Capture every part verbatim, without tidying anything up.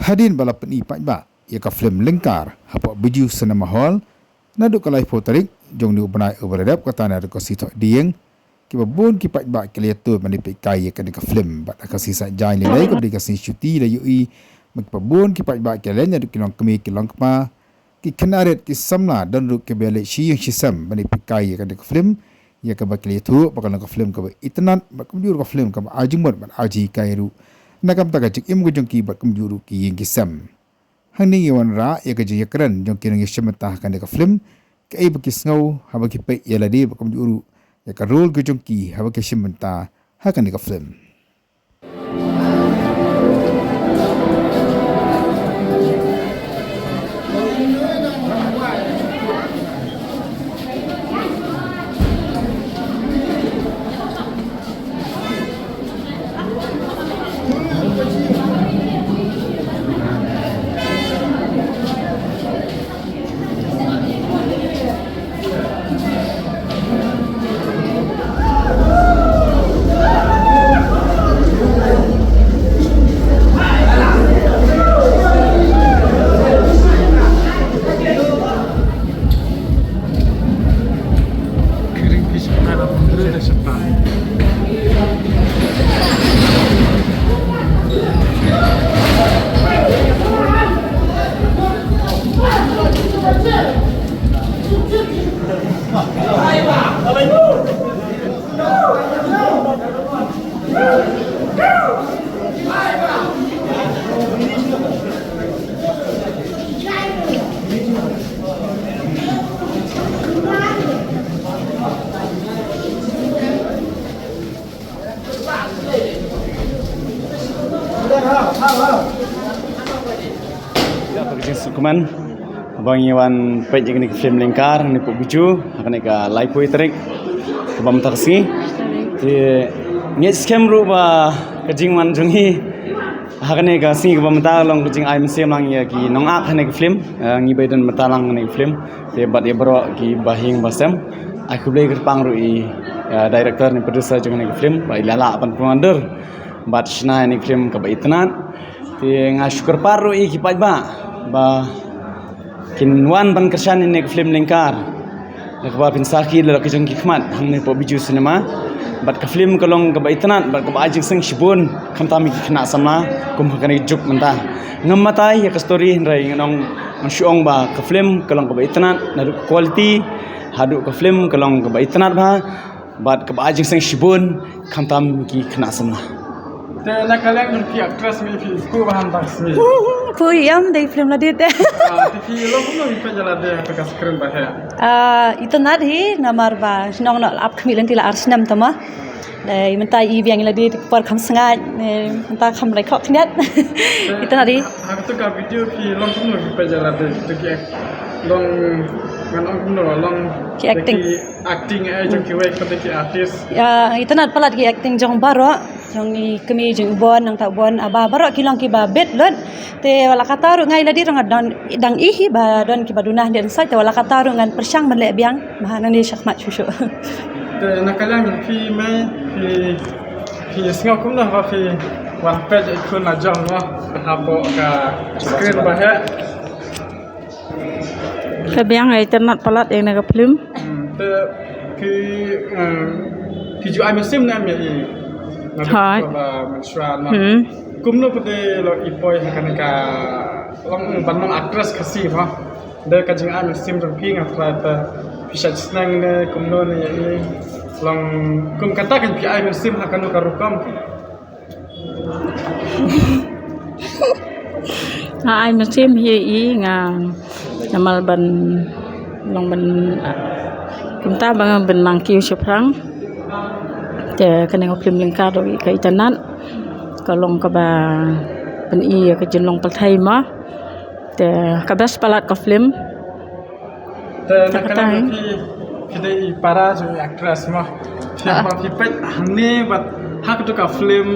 Hadien ba la pyni paidbah ïa ka film Lyngkar hapoh Bijou Cinema Hall naduh ka laiphew tarik jong une u bnai uba la dep, kata naduh ka sngi Thohdieng, kiba bun ki paidbah ki la ïathuh ban ïa peit kai ïa kane ka film. Bad ha ka sngi Saitjaiñ lei lei kaba dei ka sngi Shuti la ïohi ba kiba bun ki paidbah ki la leit naduh ki longkmie ki longkpa, ki khynnah rit ki samla, don ruh kiba ïaleit shi ïing shi sem ban ïa peit kai ïa kane ka film, ïa kaba ki la ïathuh ba ka long ka film kaba itynnad bad kumjuh ruh ka film kaba ai jingmut bad ai jinghikai ruh na ka bynta ka jingim ka jong ki bad kumjuh ruh ki ïing ki sem. Hangne ngi wanrah ïa ka jingïakren jong ki nongïashim bynta ha kane ka film, kaei ba ki sngew haba ki peit ïa lade bad kumjuh ruh ïa ka role ka jong ki haba ki shim bynta ha kane ka film. Ïa, ka jingsngewkmen ba ngi wan peit ïa kane ka film Lyngkar hangne hapoh Bijou ha kane ka laiphew tarik kaba mynta ka sngi. Te ngi skhem ruh ba ka jingwan jong ngi ha kane ka sngi kaba mynta long ka jingai mynsiem lang ïa ki nongak hangne ka film. Eh, ngi ba don mynta lang hangne ka film. Te bad ïa baroh ki bahaïing bahasem, ai khublei kyrpang ruh ïa i, eh, director ne producer jong hangne ka film ba i la lah ban pynwandur bad shna ïa kane ka film kaba itynnad. Te nga shu kyrpad ruh ïa ki paidbah ba kin wan ban kyrshan ïa kane ka film Lyngkar, da kaba phin sakhi da la ki jong ki khmat hangne hapoh Bijou Cinema. Bad ka film ka long kaba itynnad bad kaba ai jingseng shibun, khamtam ïa ki khynnah samla kum ha kane ka juk mynta. Ngam batai ïa ka story hynrei ngan ong, ngan shu ong ba ka film ka long kaba itynnad naduh ka quality haduh ka film ka long kaba itynnad bha bad kaba ai jingseng shibun, khamtam ki khynnah samla. Te na ka liang jong ki actress, me phi sngewbha hangta ka sngi? Phi ïam dei film lade te. Ah, te phi long kumno phi peit ïa lade ha ka screen ba heh? Ah, itynnad hi namar ba shnong noh la ap khmih lynti la ar snem tama. Dei mynta i biang ïa lade te por kham sngaid, eh, mynta kham rai khok khyndiat. Itynnad hi. Ha, ha katu ka video phi long kumno phi peit ïa lade, katu ki act-, long, ngan ong kumno, long ki acting. Ki acting, eh, jong kiwei pat ki artist. Ïa, itynnad palat ki acting jong baroh, jong i kmie jong i Bon, nangta Bon, ah, ba, baroh ki long kiba bit lut. Te wat la katta ruh nga ïa lade ruh nga dang, dang ih hi ba don kiba duna hynrei sait, te wat la katta ruh ngan pyrshang ban leh biang, ba nangne shakhmat shuh shuh. Te na ka liang jong phi mei, phi, phi sngew kumno ba phi wan peit ïa i khun la jong mo hapoh ka screen ba heh? Ka biang, eh, itynnad palat ïa kane ka film. Hmm, te phi, eh, phi ju ai mynsiem ne em ïa i? Hooid. Naduh ba mynshuwa mo. Hmm. Kumno pat de long i poi ha kane ka, long ban long actress Khasi mo? Da ka jingai mynsiem jong phi, nga tharai te phi shait sneng ne kumno ne ïa i? Long kum kata kan phi ai mynsiem ha kano ka rukom? Nga ai mynsiem hi ïa i, nga, namar ban long ban, kumta ba ngan ban nang kiew shaphrang. Te kane ka film Lyngkar ruh ka itynnad, ka long kaba pyni ïa ka jinglong pyrthei mo. Te ka best palat ka film. Te na ka liang phi, phi dei i para jong i actress mo. Phi, ah, ba phi peit hangne bad ha katu ka film,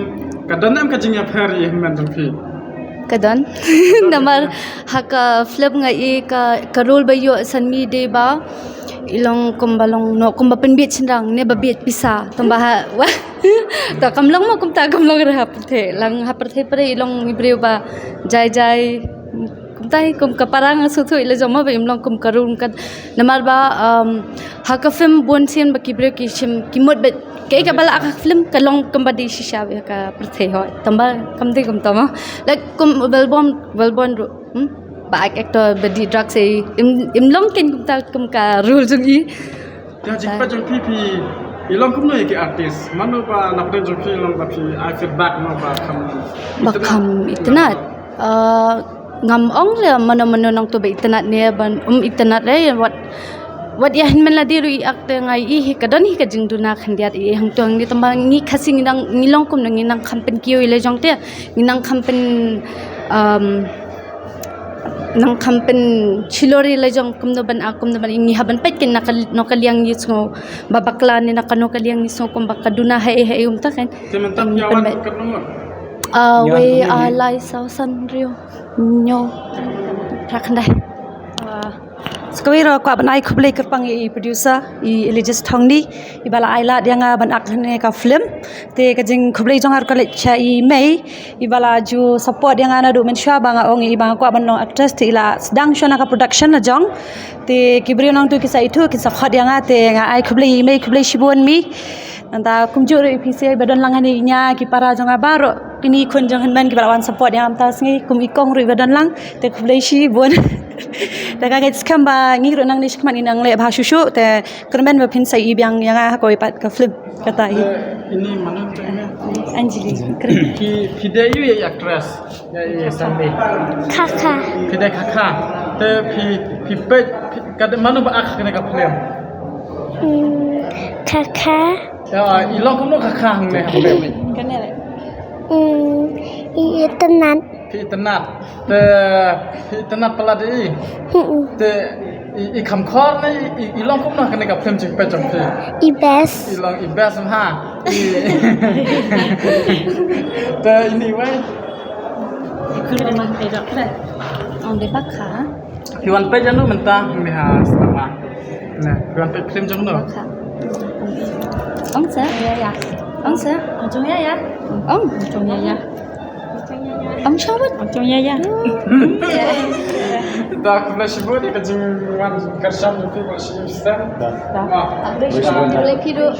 ka don em ka jingïapher ïa i hynmen jong phi? Ka don. Namar ha ka film nga i ka, ka role ba ïoh san mi dei ba i long kumba long, no, kumba pynbiej shynrang ne ba biej pisa. Tang ba ha, wah. Ta kam long mo kumta, kam long re ha pyrthei. Lang ha pyrthei pyrthei i long i briew ba jai jai. Kumta hi kum ka parang suthu i la jong mo ba im long kum ka role ka. Namar ba, um, ha ka film bun sien ba ki briew ki shim ki mut ba kaei kaba la ka film ka long kumba dei shisha ba ka pyrthei hoi. Tang ba kam dei kumta mo. Like kum Valbon, Valbon ruh. Hmm? Ba ak actor ba dei drug sei im, im long ken kumta kum ka role jong i. Ïa jingpeit jong phi, phi i long kumno ïa ki artist? Mano ba na pdeng jong phi long ba phi ai feedback mo ba kham Ba kham itynnad. Ah, ngam ong re mano mano nangto ba itynnad ne ban um itynnad re wat, wat ïa hynmen lade ruh i ak te nga i hi ka don hi ka jingduna khyndiat i hangto hangne tang ba ngi Khasi ngi dang ngi long kumno ngi nang kham pynkiew i la jong te ngi nang kham pyn, um, nang kham pynshilor i la jong kumno ban ak kumno ban ngi ha ban peit ken na ka, na ka liang ngi sngew ba bakla ne na kano ka liang ngi sngew kumba ka duna haei haei um ta ken. Te mynta phi ïa wan katno ngut? Ah, Ïa wei, wan ah, katno? Lai saw san hynriew. Hynñiew. Phra khyndai. Ah, sa kawei ruh kwah ban ai khublei kyrpang ïa i producer i Elijah Thongni iba la ai lad ïa nga ban ak hangne ka film. Te ka jingkhublei jong nga ruh ka leit sha i mei iba la ju support ïa nga naduh mynshuwa ba nga ong ïa i ba nga kwah ban long actress te i la sdang shuwa na ka production la jong. Te ki briew nangto ki sa ithuh ki sa khot ïa nga te nga ai khublei i mei khublei shibun mi. Nangta kumjuh ruh i phi sa ba don lang hangne ïa ki para jong nga baroh kine khun jong hynmen kiba la wan support ïa nga mynta sngi kum i kong ruh iba don lang te khublei shibun. Te nga ngeit skhem ba ngi ruh nangne shakhmat ngi nang leh bha shuh shuh te kyrmen ba phin sa ïohi biang ïa nga ha kawei pat ka film kata hi. Eh, ini mano tu? Anjali. Phi, phi dei ïa i actress. Ïa, ïa, Sandy. Khakha. Phi dei khakha. Te phi, phi peit, phi, ka dei mano ba ak kane ka film? Hmm, khakha. Ïa, i long kumno khakha hangne ha film? Hmm, i, itynnad. Phi itynnad. Te phi itynnad palat ïa i. Hmm. Te i, i kham khor ne i, i, i long kumno kane ka film jingpeit jong phi? I best. I long i best ma. I. Te ini wei. Ong de bakha. Phi wan peit jong no mynta mi ha cinema. Na, phi wan peit film jong no. Bakha. Ong sa? Ya, ya. Ong sa? Ong jong ya, ya. Ong jong ya, ya. Ong shawat. Ong jong ya, ya. Da khublei shibun ïa ka jingwan kyrshan jong phi ba la shu ïa stem. Da. Khublei shibun. Khublei phi ruh.